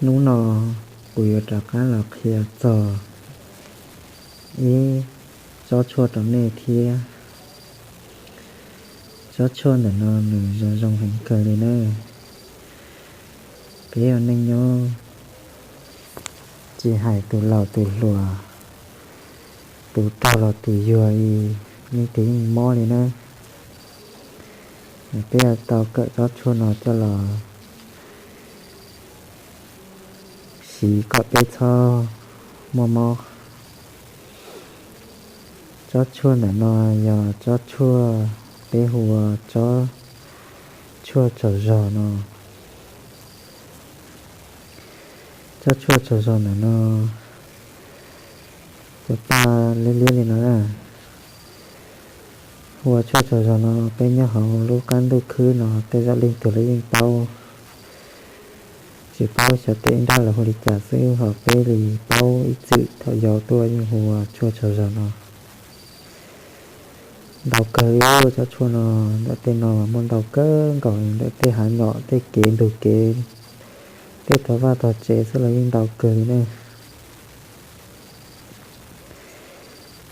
Hnub no kuv yuav rov qab los qhia txog ib tsob tshuaj rau nej thiab. Tsob tshuaj ntawm no nws zoo zoo heev kawg li na. Peb ua neej nyob, tsis hais tus laus tus hluas, tus rog los tus yuag li, yeej tias yeej mob li na. Peb yuav tau kawm tsob tshuaj no coj los siv kom peb txhob muaj mob. Tsob tshuaj ntawm no yog tsob tshuaj peb hu ua tsob tshuaj tsaug zog no. Tsob tshuaj tsaug zog ntawm no, cov paj liab liab li no na. Hu ua tshuaj tsaug zog no peb nyob hauv lub qab ntuj khwb no tej zaum leej twg los yeej paub. Tsis paub xyov tej ib nrab lawv hu li cas xwb, ho peb li paub ib txwm thaum yau tuaj yeej hu ua tshuaj tsaug zog no. Ntau kawg li tsob tshuaj no, ntawm tej no muaj ntau kawg nkaus, ntawm tej hav nyom, tej kev ntug kev, tej tog vaj tog tsev xwb los yeej ntau kawg li ne.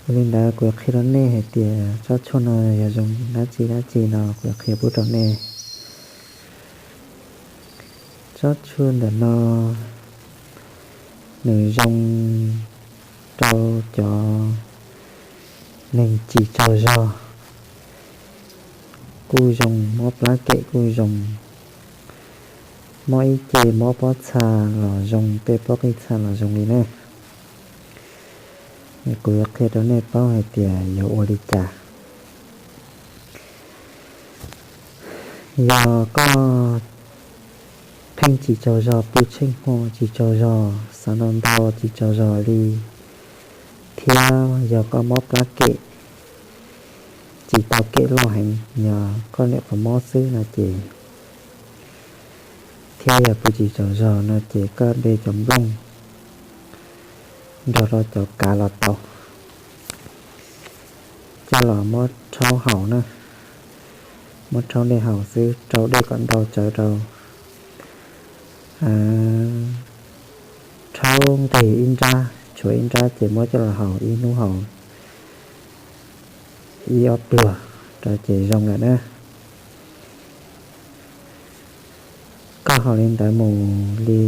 Yog li ntawd kuv yuav qhia rau nej hais tias tsob tshuaj no yog zoo dab tsi dab tsi no kuv yuav qhia pub rau nej. Tsob tshuaj ntawm no nws zoo rau cov neeg tsis tsaug zog, kuj zoo, mob plab kem kuj zoo, mob ib ce mob pob txha los zoo, tej pob qij txha los zoo li na. Kuv yuav qhia rau nej paub hais tias yuav ua li cas. Yog koj pheej tsis tsaug zog, pw tsheej hmo tsis tsaug zog, xav ntau ntau tsis tsaug zog li, thiab yog koj mob plab kem tsis tau kem loj heev, yog koj niam qhuav mob xwb no ces, thiab yog pw tsis tsaug zog no ces koj de cov nplooj nrog rau cov kav los tau coj los muab rhaub haus na. Muab rhaub dej haus xwb, rau dej kom ntau tsawv rau. Rhaub nqis ib nrab, tshuav ib nrab ces muab coj los haus ib hnub haus ib ob pluag rau ces zoo lawm na. Koj haus li ntawd mus li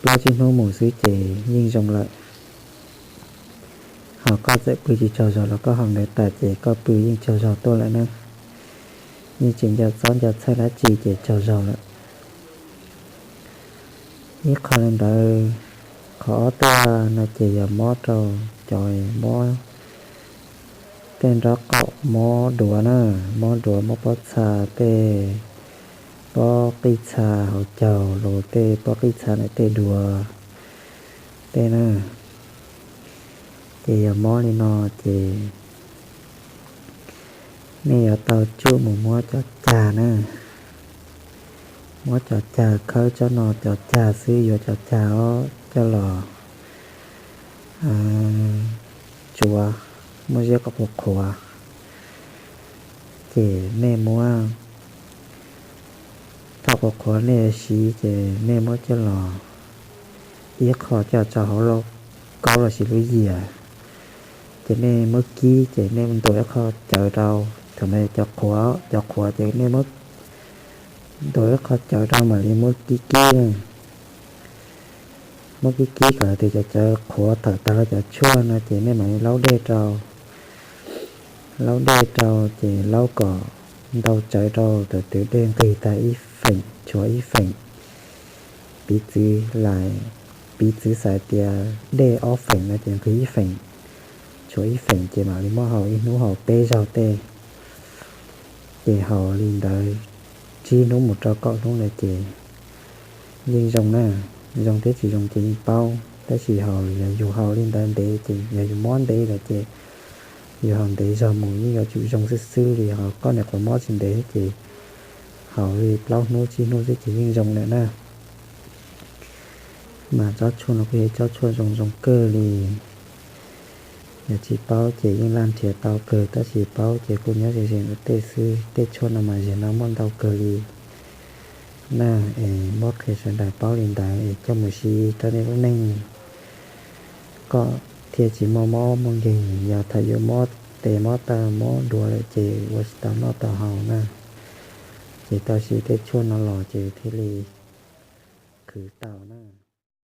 plaub tsib hnub mus xwb ces yeej zoo lawm. Ho koj txawm pw tsis tsaug zog los koj haus ntawd tas ces koj pw yeej tsaug zog tuaj lawm na. Yeej tsis nco txob nco txhawj dab tsi ces tsaug zog lawm. Ib qho li ntawd, qhov ob tuaj no ces yog mob rau cov mob tej nrob qaum, mob duav na, mob duav mob pob txha, tej pob qij txha hauv caug los tej pob qij txha ntawm tej duav tej na. Ces yog mob li no ces nej yuav tau tsuj mus muab cov cag na, muab cov cag khawb tsob no, cov cag xwb, yuav cov cag os coj los tsuav, muab ziab kom qhuav qhuav. Ces nej muab, thaum qhuav qhuav nej siv ces nej muab coj los ib qho coj tso hauv lauj kaub los sis lub yias, ces nej muab kib ces nej ntuas ib qho cawv rau. Thaum no cov qhuav, cov qhuav ces nej muab ntuas ib qho cawv rau mam li muab kib kib. Muab kib kib kom tias cov cawv qhuav thawm tag los cov tshuaj no ces nej mam li laub dej rau. Laub dej rau ces laub kom ntau tsawv rau, thaum twg dej nqig tag ib feem, tshuav ib feem, piv txwv, piv txwv xav tias dej ob feem no ces nqig ib feem, tshuav ib feem ces mam li muab haus ib hnub haus peb zaug tej. Ces haus li ntawd tsib hnub mus rau kaum hnub ntawd ces yeej zoo na. Zoo thiab tsis zoo ces yeej paub, tab sis haus, yog yus haus li ntawd ntev ces yog yus mob ntev lawm ces yus haus ntev zog mus yeej yuav tsum zoo xwb xwb li. Ho koj niam qhuav mob tsis ntev ces haus li plaub hnub tsib hnub xwb ces yeej zoo lawm na. Mas tsob tshuaj no kuj yog tsob tshuaj zoo zoo kawg li. Yog tsis paub ces yeej laj nrhiav tau kawg, tab sis paub ces kuj nyob ze ze ua ntej xwb. Tej tshuaj no mas zem no muaj ntau kawg li. na. Es muab qhia sawv daws paub li ntawd es coj mus siv rau nej lub neej kom thiaj tsis muaj mob muaj nkeeg. Yog thaum yus mob tes mob taw mob duav lawm ces ua tsis tau noj tau haus na, ces tau siv tej tshuaj no los ces thiaj li khwv tau na.